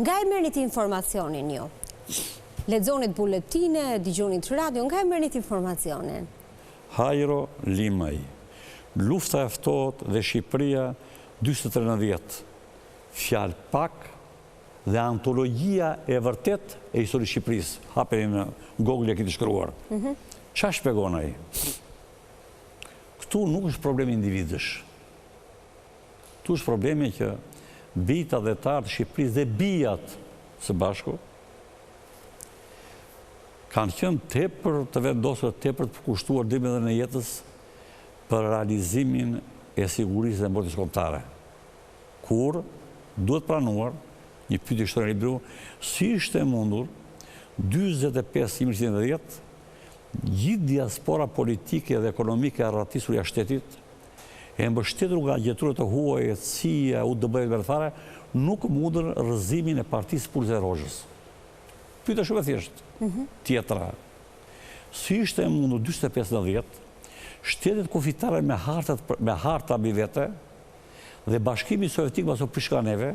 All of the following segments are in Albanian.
Nga e merrnit informacionin ju? Lexonit buletine, dëgjonit radio, nga e merrnit informacionin? Hajro Limaj, Lufta e ftohtë dhe Shqipëria 43 90, fjalë pak dhe antologjia e vërtetë e historisë Shqipërisë, hapeni në Google e keni shkruar. Ça shpjegon ai? Këtu nuk është problem individësh. Këtu është problemi që bijtë atdhetarë të Shqipërisë dhe bijat së bashku kanë qenë tepër të vendosur, tepër të përkushtuar deri me dhënien e jetës për realizimin e sigurisë dhe mbrojtjes kombëtare. Kur duhet pranuar, një pyetje shtroi në libër, si ishte e mundur 45 1910 gjithë diaspora politike dhe ekonomike e arratisur jashtë shtetit, e mbështetur nga agjenturat e huaja, CIA, UDB e të fare, nuk mundën rrëzimin e Partisë Punës e Hoxhës. Pyetja shumë e thjeshtë. Mhm. Tjetra, si ishte e mundur 45-90, shtetet kufitare me hartat me harta mbi vete dhe Bashkimi Sovjetik mos u prish nga neve,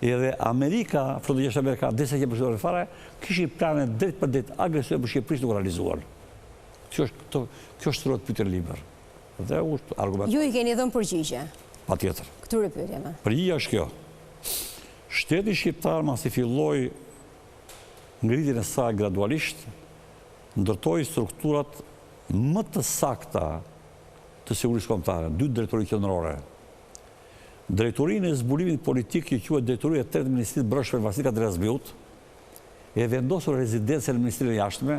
edhe Amerika, flota gjashtë amerikane, derisa që përshtuar fare, kishin plane drejt për drejt agresione për Shqipërisë nuk realizuar. Kjo është kjo shtrohet pyetje në libër. Dhe është argument. Ju i keni dhënë përgjigje. Patjetër. Këtyre pyetjeve. Përgjigja është kjo. Shteti shqiptar masi filloi ngritjen e saj gradualisht, ndërtoi strukturat më të sakta të sigurisë kombëtare, dy drejtori qendrore. Drejtorinë e zbulimit politik që quhet Drejtoria e tretë e Ministrisë Brendshme në varësi të Kadri Hazbiut, e vendosur rezidencën në Ministrinë e Jashtme,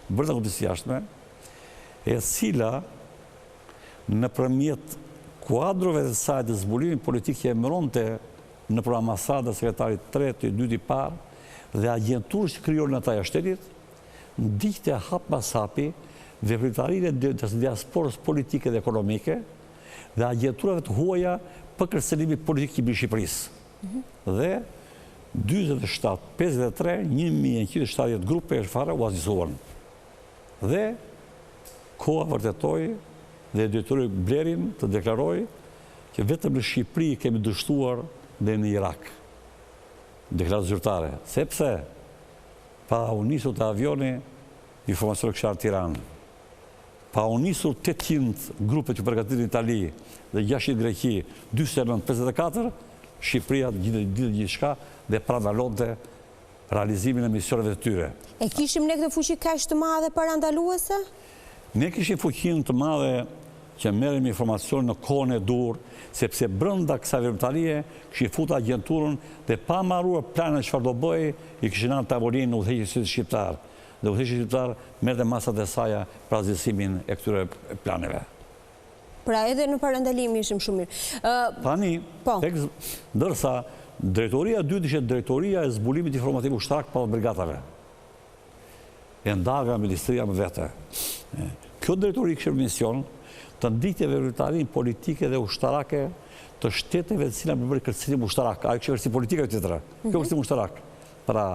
brenda Ministrisë së Jashtme, e cila nëpërmjet kuadrove të saj të zbulimit politik që emëronte nëpër ambasada sekretari i tretë, i dytë, i parë dhe agjenturës që krijonin ata jashtë shtetit, ndiqte hap pas hapi veprimtarinë e diasporës politike dhe ekonomike dhe agjenturave të huaja për kërcënimin politik që i bën Shqipërisë. Dhe 47, 53, 1170 grupe e fare u asgjësuan. Dhe koha vërtetoi dhe detyroi Blerin të deklaroi që vetëm në Shqipëri kemi dështuar dhe në Irak. Deklaratë zyrtare, sepse pa u nisur te avioni informacion kisha ardhur Tiranë. Pa u nisur 800 grupe që përgatitën në Itali dhe 600 Greqi, 49, 54, Shqipëria gjithë gjithçka dhe parandalonte realizimin e misioneve të tyre. E kishim ne këtë fuqi kaq të madhe parandaluese? Ne kishim fuqinë të madhe që merrnim informacion në kohën e duhur, sepse brenda kësaj veprimtarie kishin futur agjenturën dhe pa mbaruar planet çfarë do bëhej, i kishin ardhur në tavolinë udhëheqësit shqiptar. Dhe udhëheqësi shqiptar merrte masat e saja për asgjësimin e këtyre planeve. Pra edhe në parandalim ishim shumë mirë. Tani, po. ndërsa drejtoria e dytë ishte drejtoria e zbulimit informativ ushtarak para brigatave. E ndarë nga ministria më vete. Kjo drejtori kishte mision të ndiqte veprimtarinë politike dhe ushtarake të shteteve të cilat përbënin kërcënim ushtarak. Ajo kishte kërcënim politik ajo tjetra. Kjo mhm. kërcënim ushtarak. Pra,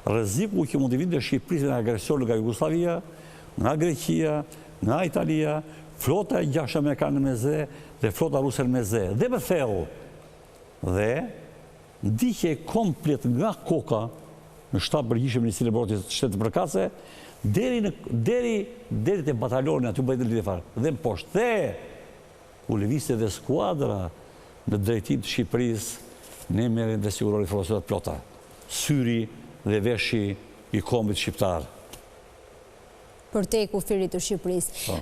rreziku që mund t'i vinte Shqipërisë në agresion nga Jugosllavia, nga Greqia, nga Italia, flota e gjashtë amerikane në Mesdhe dhe flota ruse në Mesdhe, dhe më thellë. Dhe ndiqej komplet nga koka në shtab përgjithshëm Ministrinë e Mbrojtjes të shtetit përkatëse, deri në deri deri te batalioni aty bëhej lidhje fare dhe më poshtë. Dhe Kur lëvizte dhe skuadra në drejtim të Shqipërisë, ne merrnim dhe siguronim informacione të plota. Syri dhe veshi i kombit shqiptar. Përtej kufirit të Shqipërisë. Po.